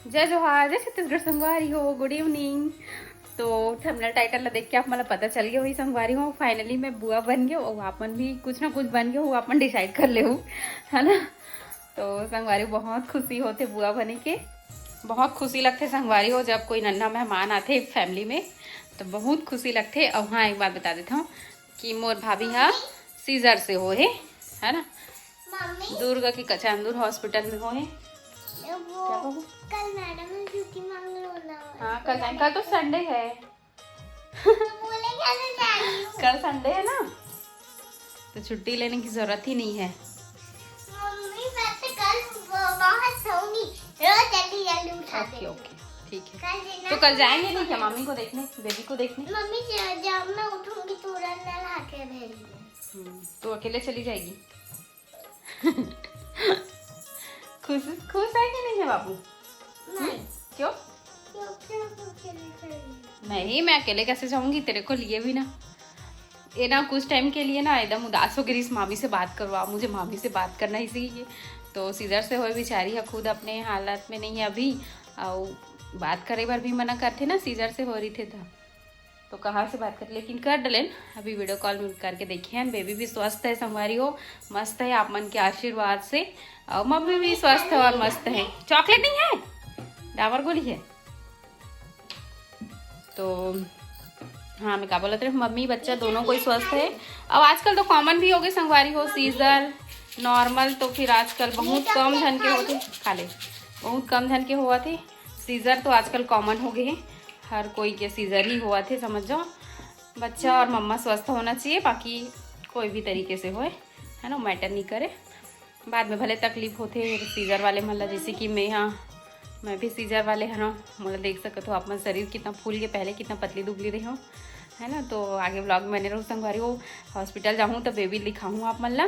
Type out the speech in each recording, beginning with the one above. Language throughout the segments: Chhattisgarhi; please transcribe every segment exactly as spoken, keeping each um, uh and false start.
जय जोहार, जय छत्तीसगढ़ संगवारी हो, गुड इवनिंग। तो थंबनेल टाइटल ला देख के आप मन ला पता चल गया होही संगवारी हो, फाइनली मैं बुआ बन गए हूँ। आप मन भी कुछ ना कुछ बन गए हो, आप मन डिसाइड कर ले हो, है ना। तो संगवारी हो, बहुत खुशी होथे बुआ बने के, बहुत खुशी लगथे संगवारी हो, जब कोई नन्हा मेहमान आथे फैमिली में तो बहुत खुशी लगथे। और हाँ, एक बात बता देता हूँ कि मोर भाभी हा सीजर से हो है, है ना। मम्मी, दुर्ग के कचांदुर हॉस्पिटल में हो है। वो क्या बाबू? कल मैडम ने छुट्टी मांग लो ना। हाँ, कल नहीं, कल तो संडे है। तो बोले क्या, मैं जा रही हूँ। कल संडे है ना, तो छुट्टी लेने की जरूरत ही नहीं है। मम्मी, मैं तो कल ब-, बहुत सोऊंगी, रोज जल्दी जल्दी उठा ओके, देती हूँ। ओके, ठीक है। कल देना तो कल जाएंगे नहीं क्या मम्मी को देखने, बेबी को देखने? मम्मी, ज-, जब मैं उठूंगी तुरंत नहा के भेज दे। हम्म, तो अकेले चली जाएगी? खुश, खुश है कि नहीं है बाबू? नहीं। क्यों? क्यों, क्यों, क्यों अकेले चली? नहीं, मैं अकेले कैसे जाऊंगी, तेरे को लिए भी ना। ये ना कुछ टाइम के लिए ना एकदम उदास हो गई, इस मामी से बात करवा, मुझे मामी से बात करना ही चाहिए। तो सीजर से होए बेचारी है, खुद अपने हालत में नहीं है अभी, और बात करे बर भी मना करथे ना, सीजर से हो रही थे तो। तो कहाँ से बात कर, लेकिन कर डलेन। अभी वीडियो कॉल में करके देखे हैं, बेबी भी स्वस्थ है संगवारी हो, मस्त है आप मन के आशीर्वाद से, और मम्मी भी स्वस्थ है और मस्त है। चॉकलेट नहीं है, डाबर गोली है। तो हाँ, मैं का बोलत रहे, मम्मी बच्चा दोनों कोई स्वस्थ है। अब आजकल तो कॉमन भी हो गए संगवारी हो, सीजर, नॉर्मल, तो फिर आजकल बहुत कम झन के होते, खा ले, बहुत कम झन के हुआ थे सीजर, तो आजकल कॉमन हो गए हैं, हर कोई के सीजर ही हुआ थे, समझ जाओ। बच्चा और मम्मा स्वस्थ होना चाहिए, बाकी कोई भी तरीके से होए, है ना, मैटर नहीं करे। बाद में भले तकलीफ होथे सीजर वाले मन ला, जैसे कि मैं, हाँ, मैं भी सीजर वाले हरव, मोला देख सकत हो आप मन, शरीर कितना फूल के, पहले कितना पतली दुबली रही हूँ, है ना। तो आगे व्लॉग में बने रहू संगवारी हो। हॉस्पिटल जाहूँ तो बेबी दिखाहूँ आप मन ला।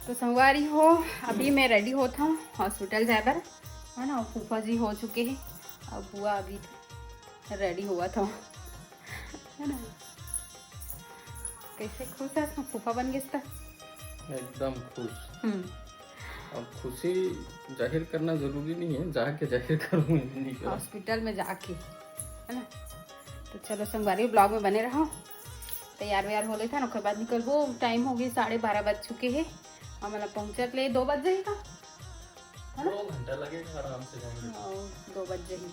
तो संगवारी हो, अभी मैं रेडी होत हूँ हॉस्पिटल जाए बर, है ना। फूफा जी हो चुके हैं, अब बुआ अभी रेडी होवत हूँ, है ना। कैसे खुश है, फूफा बन गए तो? एकदम खुश। हम्म। अब खुशी जाहिर करना जरूरी नहीं है, जाके जाहिर करूँ, नहीं करूँ। हॉस्पिटल में जाके, है ना। तो चलो संगवारी, ब्लॉग में बने रहो। तैयार वैयार हो लेता ना, ओकर बाद निकलबो। टाइम हो गई, साढ़े बारह बज चुके हैं। हमन ला पहुँचत ले दो बज जाही का, है ना? दो घंटा लगेगा, आराम से जाएंगे। हाँ, दो बज जाही।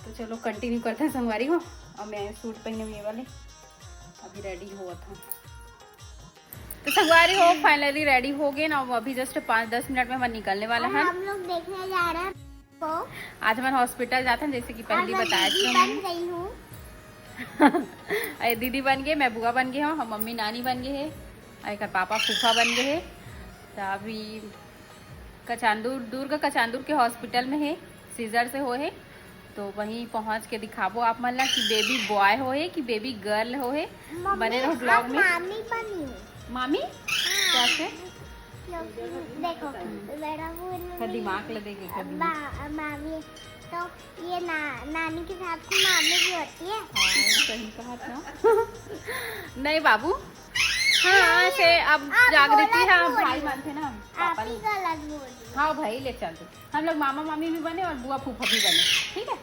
तो चलो कंटिन्यू करते हैं संगवारी हो। और मैं सूट पहने हुए वाले, अभी रेडी हुआ था। तो संगवारी हो, फाइनली रेडी हो गए ना, अभी जस्ट पाँच दस मिनट में हम निकलने वाला है। हम लोग देखने जा रहे हैं। आज हमन हॉस्पिटल जाथन, जैसे कि पहली बताया थी हमने। अरे दीदी बन गए, मैं बुआ बन गए हूँ, हम मम्मी नानी बन गए है, और एकर पापा फूफा बन गए है। तो अभी कचांदूर, दुर्ग कचांदूर के हॉस्पिटल में है, सीजर से हो है। तो वहीं पहुँच के दिखाबो आप मन ला कि बेबी बॉय हो है कि बेबी गर्ल हो है। बने रहो ब्लॉग में। मामी बनी हूँ। मामी? हाँ। कैसे? क्योंकि देखो, मेरा वो इनमें का दिमाग लगेगी कभी। मामी तो ये ना, नानी के साथ मामी भी होती है। हाँ, सही कहा था। नहीं बाबू, हाँ, से अब जागृति है, भाई मानते ना। आप ही गलत बोल रही। हाँ भाई, ले चल तू। हम लोग मामा मामी भी बने और बुआ फूफा भी बने, ठीक है?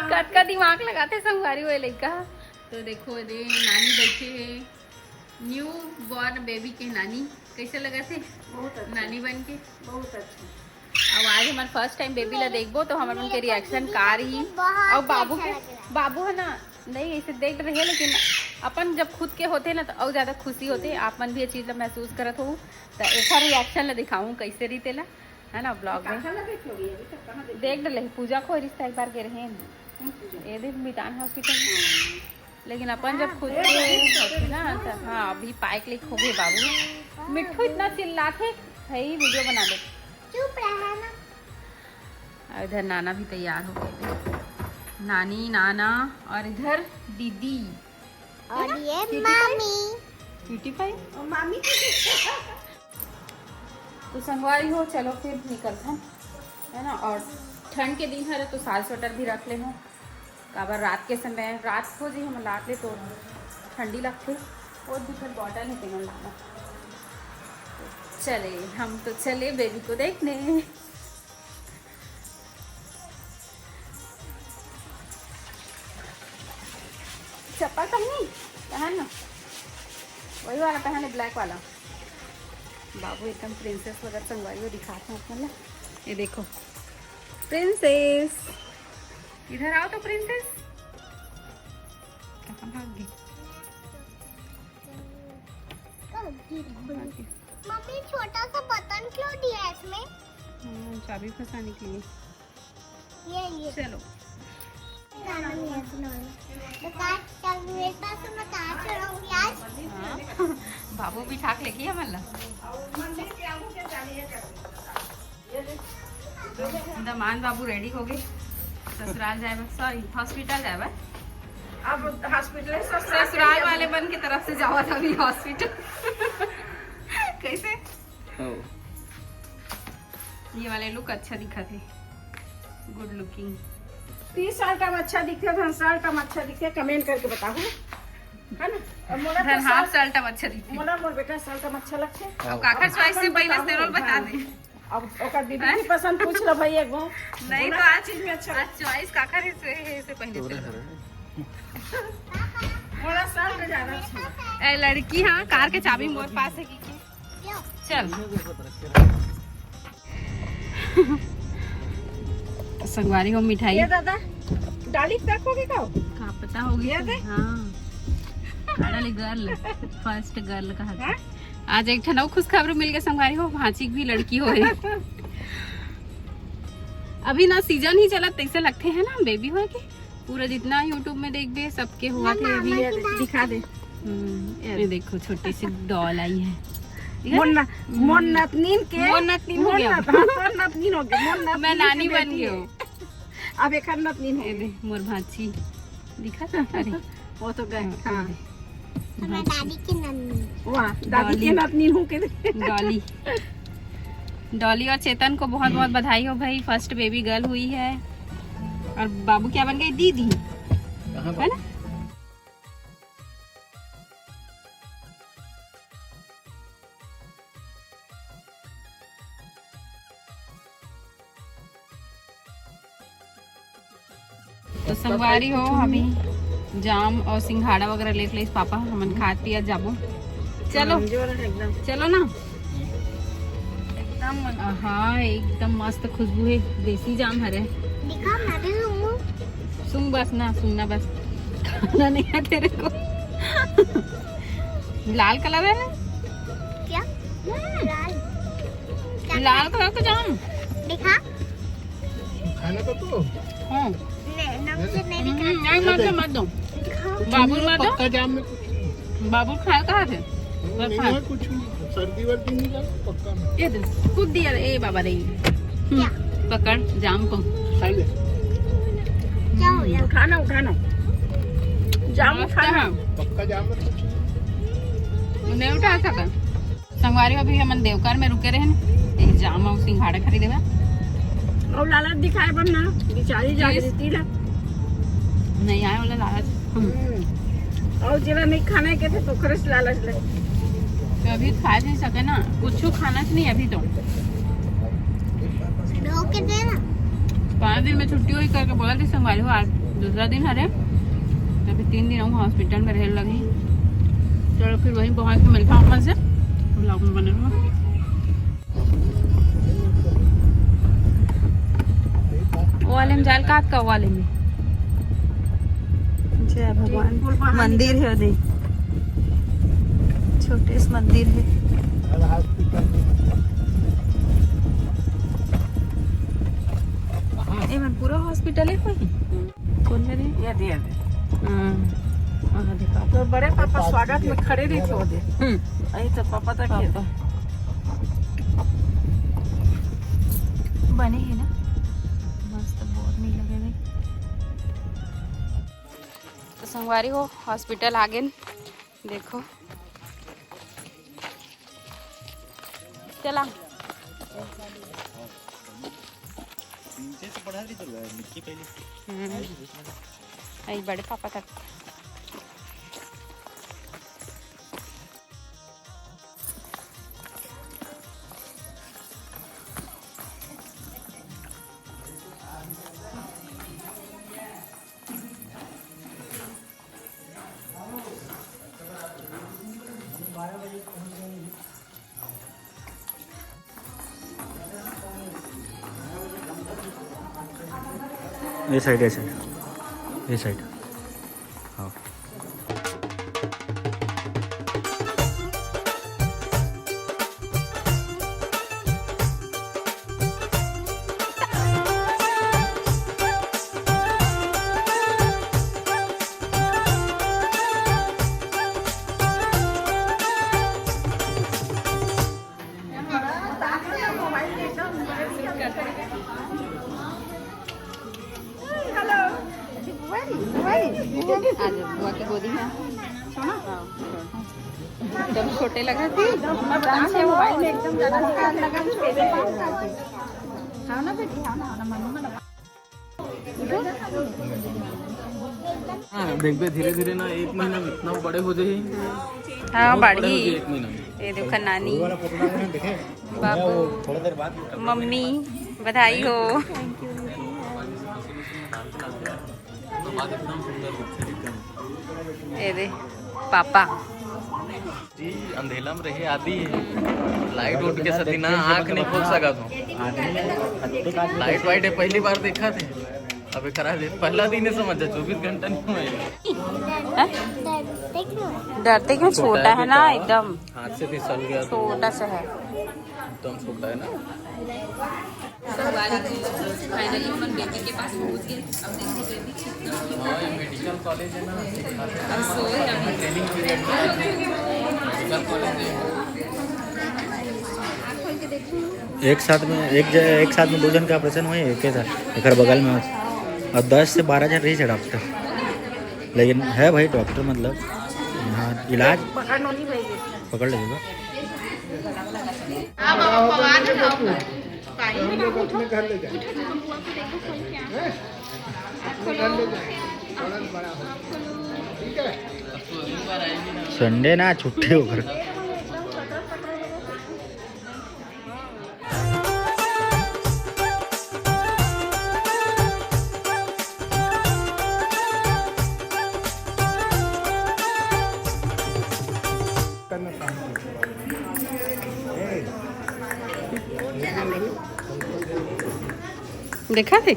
कतका दिमाग लगाते संगवारी हुए लइका। तो देखो दे, नानी बैठे है, न्यू बॉर्न बेबी के नानी। कैसे लगा थे? बहुत अच्छा। नानी बन के बहुत अच्छा। अब आज हमार फर्स्ट टाइम बेबी ला देखबो तो हमर मन के रिएक्शन का रही। और बाबू के, बाबू है ना, नहीं ऐसे देख रहे हैं, लेकिन अपन जब खुद के होते ना तो और ज्यादा खुशी होते। आप मन भी ये चीज ला महसूस करत हो तो एक रिएक्शन ला दिखाऊं कैसे रही तेला, है ना, ब्लॉग में। देख डले पूजा को रिश्ता एक बार के रहे हैं। ये दिन मितान हॉस्पिटल में। लेकिन अपन जब खुद के होथे ना, तो हाँ, अभी पाए के लिए हो गए बाबू। मिट्ठू इतना चिल्लाथे, भाई वीडियो बना दे। चुप रहा ना। और इधर नाना भी तैयार हो गए, नानी, नाना और इधर दीदी, और ये मामी। Cutie pie. और मामी। तो संगवारी हो, चलो फिर निकलथन, है ना। और ठंड के दिन हरे तो साल स्वेटर भी रख ले हो, काबर रात के समय, रात हो जी हम रात ले तो ठंडी लगथे। और भी फिर बॉटल है तेमन लाना। चले, हम तो चले बेबी को देखने। चप्पल पहनी, पहन ना, वही वाला पहने, ब्लैक वाला। बाबू एकदम प्रिंसेस लगत, संगवारी हो, दिखात हूँ आप मन ला। ये देखो, प्रिंसेस, इधर आओ तो प्रिंसेस। कहाँ भाग गई? मम्मी, छोटा सा बटन क्यों दिया है इसमें? हम्म, चाबी फंसाने के लिए। ये, ये। चलो। गाना नहीं है, सुनाओ। तो कहाँ, चल, मेरे पास तो मैं कहाँ चढ़ूंगी आज? हाँ। बाबू बिठा के लेके हमन ला। दमान बाबू रेडी हो गए ससुराल जाए बर, सॉरी, हॉस्पिटल जाए बर। अब हॉस्पिटल, ससुराल वाले मन के तरफ से जावा था अभी हॉस्पिटल। कैसे? हो। ये वाले लुक अच्छा दिखा थे, गुड लुकिंग। तीस साल का अच्छा दिखते, दस साल का अच्छा दिखते, कमेंट करके बताओ, है ना? और मोला तो हाफ साल, साल का अच्छा दिखते। मोला मोर बेटा साल का अच्छा लगते। हाँ। काकर चॉइस से पहले से रोल बता दे। अब ओकर दीदी की पसंद पूछ लो भाई एक बार। नहीं तो आज चीज में अच्छा, आज चॉइस काकर है से, है से पहले से। मोला साल का ज्यादा अच्छा। ए लड़की, हाँ, कार के चाबी मोर पास है कि चल। संगवारी हो मिठाई। ये दादा, डाली पैक हो गई का? का पता हो गया थे? हाँ। अड़ाली गर्ल, फर्स्ट गर्ल कहा था। हाँ? आज एक ठन अउ खुशखबरी मिल गया संगवारी हो, भांची भी लड़की हो है। अभी ना सीजन ही चलत, तैसे लगते हैं ना बेबी हो के। पूरा जितना YouTube में देखबे, सबके हुआ थे अभी। ये दिखा दे। हम्म, ये देखो, छोटी सी डॉल आई है। मोर न-, मोर नतनीन के, मोर नतनीन हो गया। हाँ, मोर नतनीन हो गया। मोर नतनीन मैं नानी बन गई हूँ। अब एक नतनीन हो गई। मोर भांची दिखा था। अरे, वो तो गए। हाँ। हमारे दादी की नन्नी। वाह, दादी की नतनीन हो के। डॉली। डॉली और चेतन को बहुत बहुत बधाई हो भाई, फर्स्ट बेबी गर्ल हुई है। और बाबू क्या बन गई? दीदी। कहाँ है ना? तो संगवारी हो, अभी जाम और सिंघाड़ा वगैरह लेके लेस पापा, हमन खात पियत जाबो। चलो, चलो ना। एकदम। हाँ, एकदम मस्त खुशबू है, देसी जाम हरे। दिखा, मैं भी लूंगी। सुन बस ना, सुनना बस। खाना नहीं है तेरे को। लाल कलर है ना? क्या? लाल। लाल कलर का जाम। दिखा। खाना तो तू। हाँ। नहीं, नहीं, नहीं, मत दो, मत दो। बाबू मत दो। पक्का जाम में कुछ नहीं। बाबू खाए कहाँ थे? नहीं है कुछ, सर्दी वर्दी नहीं लगा, पक्का नहीं। ये दे, खुद दिया रे, ए बाबा रे। हम्म, क्या? पकड़ जाम को। खा ले। क्या हो गया? उठाना, उठाना। जाम उठाना। पक्का जाम में कुछ नहीं। नहीं उठा सका। संगवारी, अभी हमन देवकर में रुके रहे, एक जाम और सिंघाड़ा खरीदे बा। और लालच दिखाए बर ना, बिचारी जागृति ला। नहीं आए वाला लालच। हम्म। और जेला नहीं खाने के थे तो ओकरे से लालच ले। तो अभी खा नहीं सके ना, कुछ खाना च नहीं अभी तो। रोक के दे ना। पाँच दिन में छुट्टी हुई करके बोला थी संगवारी हो, आज दूसरा दिन हरे, तो अभी तीन दिन हम हॉस्पिटल में रहे लगी। चलो फिर वहीं पहुँच के मिलता हूँ अपन से, ब्लॉग में बने रहो। वो वाले में जाल काट का, वो वाले में। जय भगवान। मंदिर है, देख, छोटे से मंदिर है। ए मन पूरा हॉस्पिटल है कोई। कौन में रे? ये दे, ये दे। हाँ। हाँ, दिखा। तो बड़े पापा स्वागत में खड़े रही थी, वो दे। हम्म। अरे तो पापा तक ये दे। बने है ना? मस्त, बोर नहीं लगे रे। तो संगवारी हो, हॉस्पिटल आ गए। देखो, चला। नीचे से पढ़ा रही तो निक्की पहले। हम्म। आई बड़े पापा तक। ये साइड, ये साइड, ये साइड। हाँ। आज बुआ की गोदी में। एकदम छोटे लगा थे। मोबाइल में एकदम ज्यादा लगा। हाँ ना बेटी, हाँ ना, हाँ ना, मम्मी ना। हाँ, देखबे धीरे धीरे ना, एक महीना में इतना बड़े हो जाही। हाँ, बहुत बड़े हो बाढ़ी। जाही एक महीना में। ये देखो नानी, बाबू, मम्मी, बधाई हो। ये दे पापा। जी, अंधेला में रहे आदि, लाइट उठ के सती ना आँख नहीं खोल सका था। लाइट वाइट है, पहली बार देखा थे। अबे करा दे, पहला दिन है समझ जा, चौबीस घंटा नहीं हुआ है। हाँ? डरते क्यों? छोटा है ना एकदम। हाथ से फिसल गया तो। छोटा सा है। एकदम छोटा है ना। फाइनली हमन बेबी के पास पहुंच गए। अब देखो बेबी कितना, हाँ, ये मेडिकल कॉलेज है ना, अब सोए अभी। ट्रेनिंग पीरियड में मेडिकल कॉलेज है। एक साथ में एक ज-, एक साथ में दो जन के ऑपरेशन होए एक ही साथ, एक बगल में। और दस से बारह जन रही है डॉक्टर, लेकिन है भाई डॉक्टर, मतलब यहाँ इलाज पकड़ लेगा। संडे ना छुट्टी होकर। देखा थे?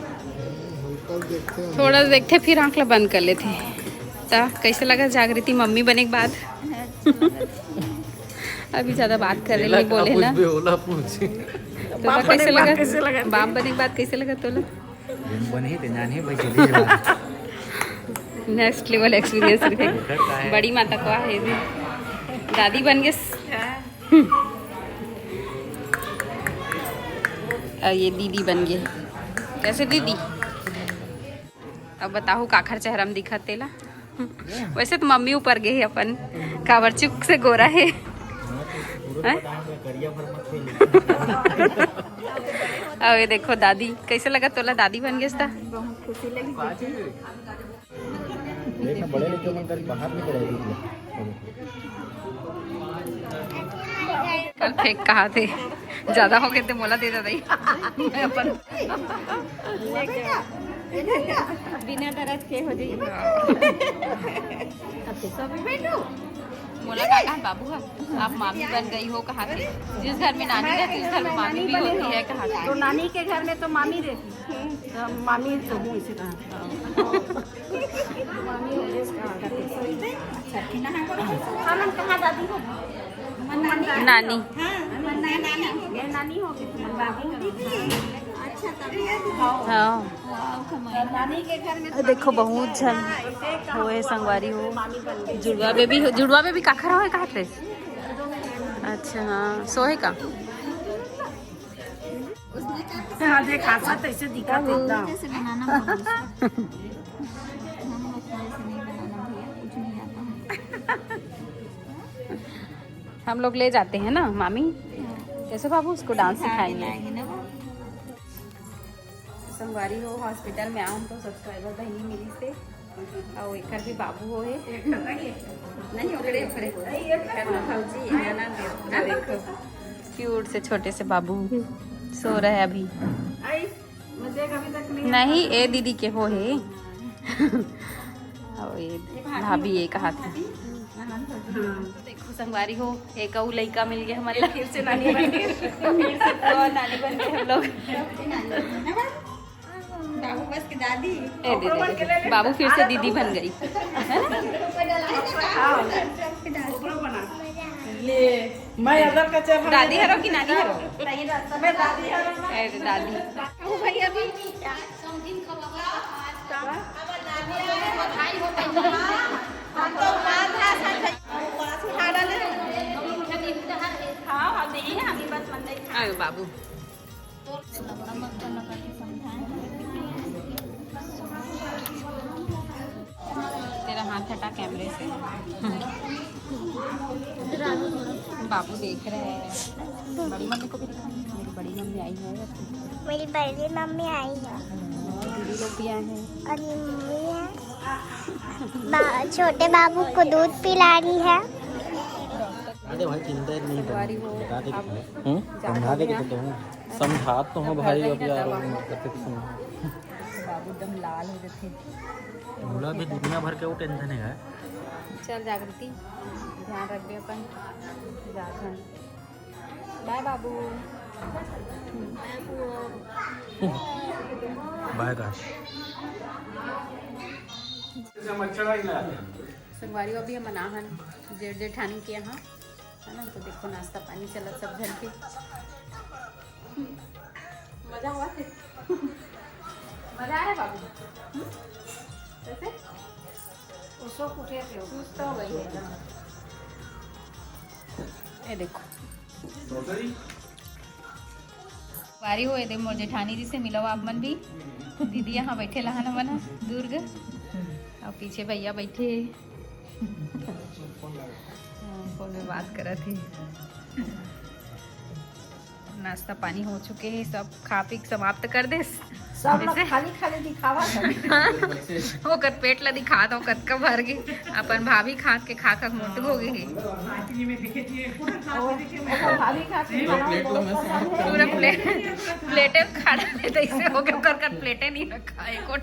थोड़ा देखते, फिर आंख ला बंद कर लेते। तो कैसे लगा जागृति मम्मी बने के बाद? अभी ज्यादा बात करे नहीं बोले ना। तो कैसे लगा? बाप बने के बाद कैसे लगा तोला? बन ही ते जान ही भाई, चली जा। नेक्स्ट लेवल एक्सपीरियंस रहे। बड़ी माता को आहे भी। दादी बन गए। और ये दीदी बन गए। कैसे दीदी? अब बताहू काखर चेहरा में दिखत तेला। वैसे तो मम्मी ऊपर गए है अपन, काबर चुक से गोरा है। हैं? अब ये देखो दादी, कैसे लगा तोला दादी बन गए? बहुत खुशी लगी। देखना, बड़े लड़के मन कर बाहर निकल आए थे। कल फेंक कहा थे, ज्यादा हो गए थे, मोला दे दे। मैं अपन बिना दर्द के हो जाइए। मोला का कहा बाबू हा, आप मामी बन गई हो कहा थे। जिस घर में नानी रहती, उस घर में मामी भी होती है कहा थे। तो नानी के घर में तो मामी रहती, तो मामी तो हूँ इसी तरह। नानी। ये नानी हो गई। हाँ। नानी के घर में देखो, बहुत झन होए संगवारी हो। जुड़वा बेबी, जुड़वा बेबी काखर होए कहा थे? अच्छा, हाँ, सोहे का? हाँ, देख, हाथ तैसे दिखा देता। जैसे बनाना बहुत मुश्किल। हम लोग को ऐसे नहीं बनाना भैया, कुछ नहीं आता है। हम लोग ले जाते हैं ना मामी। हाँ। कैसे बाबू उसको डांस सिखाएंगे। संगवारी हो, हॉस्पिटल में आऊँ तो सब्सक्राइबर बहनी मिली से। अउ एकर भी बाबू हो हे। नहीं, ओकरे, ओकरे। एकर तो भौजी, ननद, ये देखो। क्यूट से छोटे से बाबू सो रहे अभी। नहीं, ए दीदी के हो हे। अउ ये भाभी, ये कहा थे। देखो संगवारी हो, एक अउ लइका मिल गया हमन ला। फिर से नानी बन गए। फिर से तो नानी बन गए हम लोग। बाबू बस की दादी। ए दीदी, बाबू फिर से दीदी बन गई। ले, मैं अदर का चेहरा दादी हरो कि नानी हरो? मैं दादी हरो ना। ए दादी। बाबू भैया भी। हाँ, हाँ, दीदी, हम ही बस मंदिर। आयो बाबू। तेरा हाथ हटा कैमरे से। बाबू देख रहे हैं। बड़ी मम्मी को भी दिखाएंगे। मेरी बड़ी मम्मी आई है। मेरी बड़ी मम्मी आई है दीदी लोग भी आए हैं। और ये मम्मी है। बा, छोटे बाबू को दूध पिला रही है। अरे भाई, चिंता नहीं करना, बता दे कितना। हम्म? समझा दे कितना हूँ। समझा तो हूँ भाई, अब यार। बाबू एकदम लाल हो जाते। मुला भी दुनिया भर के वो टेंशन है। चल जागृति, ध्यान रख दे अपन। जात हन। बाय बाबू। बाय गाइस। संगवारी, अभी हम मना हन जेठ जेठानी के यहाँ, है ना? तो देखो, नाश्ता पानी चलत सब झन के। मजा आवा थे। मजा आ रहा है बाबू? हम्म? कैसे? उसको उठे थे, सुस्त हो गई है। ये देखो। बारी हो, ये दे मोर जेठानी जी से मिलो आप मन भी। दीदी यहाँ बैठे लहन हमन ह, दुर्ग। और पीछे भैया बैठे। हाँ, फोन में बात करत हे। नाश्ता पानी हो चुके हैं, सब खा पी के समाप्त कर दे। सब लोग खाली खाली दिखावा सब। ओकर पेट ला दिखा दो, कतका भर गए। अपन भाभी खा के खा खा के मोटू हो गए हैं। आखिरी में देखे थे, पूरा खा के देखे मैं। भाभी खा के खाना बहुत पसंद है। पूरा प्लेट, प्लेटे खा डाले, तो इसे हो गया, ओकर कर प्लेटे नहीं रखा है कोट।